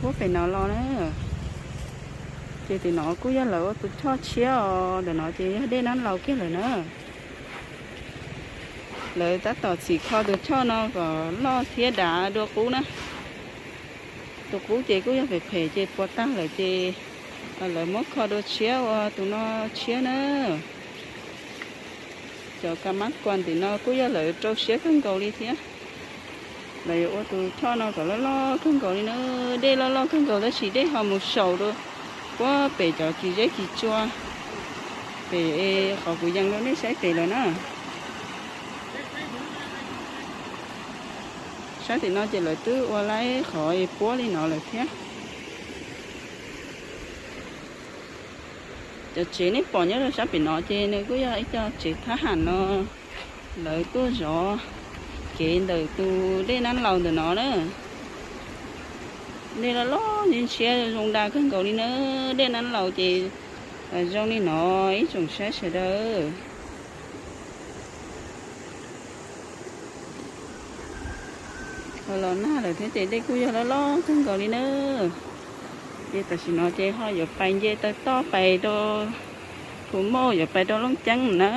Puab pem no los na, ces tim no kuj yog lawv ua tus choj tshiab os, ntawm no ces yog dej Nab Laus kiag lawm na. Lawv tab tom txhim kho tus choj no kom loj thiab dav dua qub na. Tus qub ces kuj yog phem phem ces puas tag lawm ces lawv muab kho dua tshiab ua tus no tshiab na. Cov kas mab kuas tim no kuj yog lawv rau siab kawg nkaus li thiab. Lawv yuav ua tus choj no kom loj loj kawg nkaus li na. Dej loj loj kawg nkaus tab sis dej ho mus saum rau puab pem cov kis zeb kis tsua pem qhov kuv yees rau nej saib pem lawm na. Sab tim no ces lawv twb ua laib qhov puab li no lawm thiab. Cov tsev nej pom nyob rau sab pem no ces nws kuj yog ib co tsev thab ham no, lawv tuaj zov kev ntawm tus dej Nab Laus ntawm no na. Dej loj loj ntshiab zoo dag kawg nkaus li na. Dej Nab Laus ces zoo li no ib tsoom saib sawv daws. Ho los nag lawm thiab ces dej kuj yog loj loj kawg nkaus li na. Ces tam sim no ces ho yuav pais nce taw toj pais rau Phu Mauj, yuav pais rau Looj Ceeb na.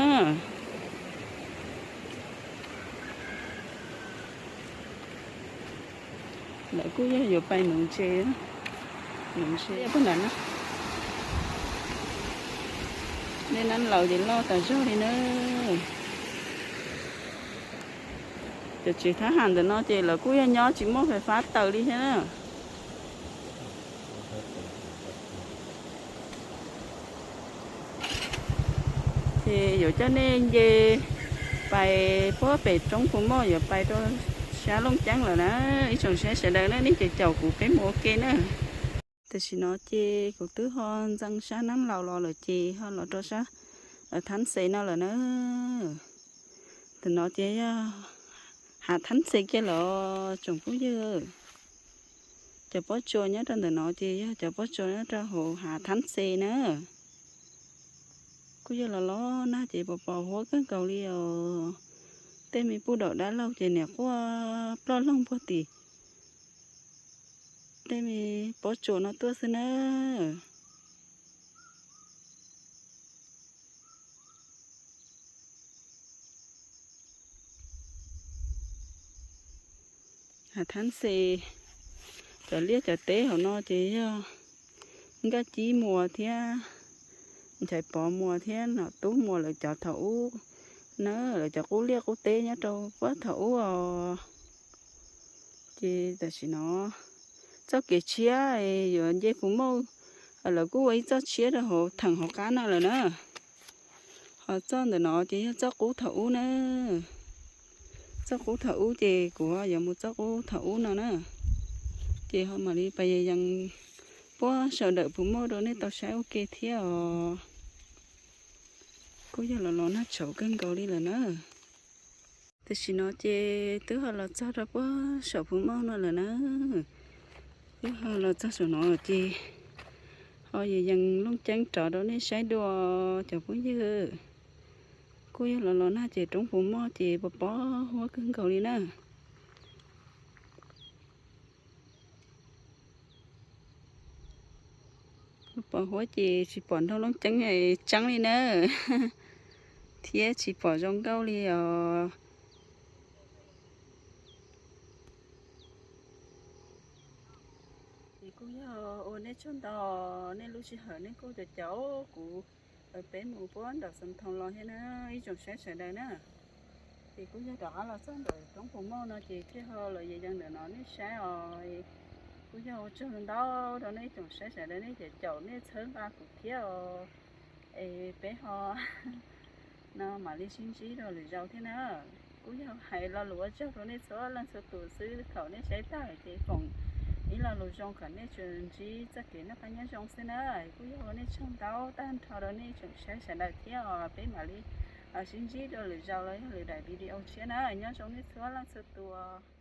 Lawv kuj yog yuav pais nuv ntses, nuv ntses puag nrad na. Dej Nab Laus ces loj tas zog li na. Cov tsev thab ham ntawm no ces lawv kuj yog nyob tsis muaj fais fab taws li thiab na. Ces yuav coj nej nce pais puag pem roob Phu Mauj yuav pais rau sab Looj Ceeb lawm na. Ib tsoom saib sawv daws na, nej caum caum kuv peb mus ua ke na. Tam sim no ces kuv twb ho ntxeev sab Nab Laus los lawm ces ho los rau sab Thab Xes no lawm na. Tam no ces yog hav Thab Xes kiag los tsoom phooj ywg. Cov pob tsuas nyob rau ntawm no ces yog cov pob tsuas nyob rau hauv hav Thab Xes na. Kuj yog los los nag ces pos pos huab kawg nkaus li os. Tej me puj daum dab laug ces niam quaj ploj loog puag tim tej me pob tsuas no tuaj xwb na. Hav Thab Xes, cov liaj cov teb hauv no ces yog Nkaj Cib Muas thiab Nchaiv Pov Muas thiab Nom Tub Muas lawv cov thaum ub na, lawv cov qub liaj qub teb nyob rau puag thaum ub os. Ces tam sim no txoj kev tshiab yuav nce Phu Mauj, lawv kuj ua ib txoj tshiab rau hauv theem hauv qab no lawm na. Ho txoj ntawm no ces yog txoj qub thaum ub na. Txoj qub thaum ub ces kuv yuav mus txoj qub thaum ub no na. Ces ho mam li pais yees puag saum ntawm Phu Mauj rau nej tau saib ua ke thiab os. Kuj yog los los nag tshauv kawg nkaus li lawm na. Tam sim no ces twb ho los txog rau puag saum Phu Mauj no lawm na. Twb ho los txog saum no ces ho yees yees Looj Ceeb rov rau nej saib dua cov phooj ywg. Kuj yog los los nag ces roob Phu Mauj ces pos pos huab kawg nkaus li na. Pos huab ces tsis pom nraug Looj Ceeb tseeb li na, thiab tsis pom zoo nkauj li os. Ces kuj yog ua nej tsaug ntau, nej lub sij hawm nej kuj caum caum kuv, peb mus puag nram Xeev Thoos los thiab na, ib tsoom saib sawv daws na. Ces kuj yog rov qab los txog ntawm roob Phu Mauj no ces thiaj ho los yees yees ntawm no nej saib os. Kuj yog ua tsaug ntau rau nej tsoom saib sawv daws nej caum caum nej txhawb nqa kuv thiab os. Es peb ho no mam li sib ntsib rau lwm zaus thiab na. Kuj yog hais lo lus ua tsaug rau nej txhua leej txhua tus xwb, thaum nej saib tag lawm ces foom ib lo lus zoo kom nej tsuas ntsib txoj kev noj qab nyob zoo xwb na. Kuj yog ua nej tsaug ntau tag nrho rau nej tsoom saib sawv daws thiab os. Peb mam li sib ntsib rau lwm zaus los yog lwm daim video tshiab na. Nyob zoo nej txhua leej txhua tus.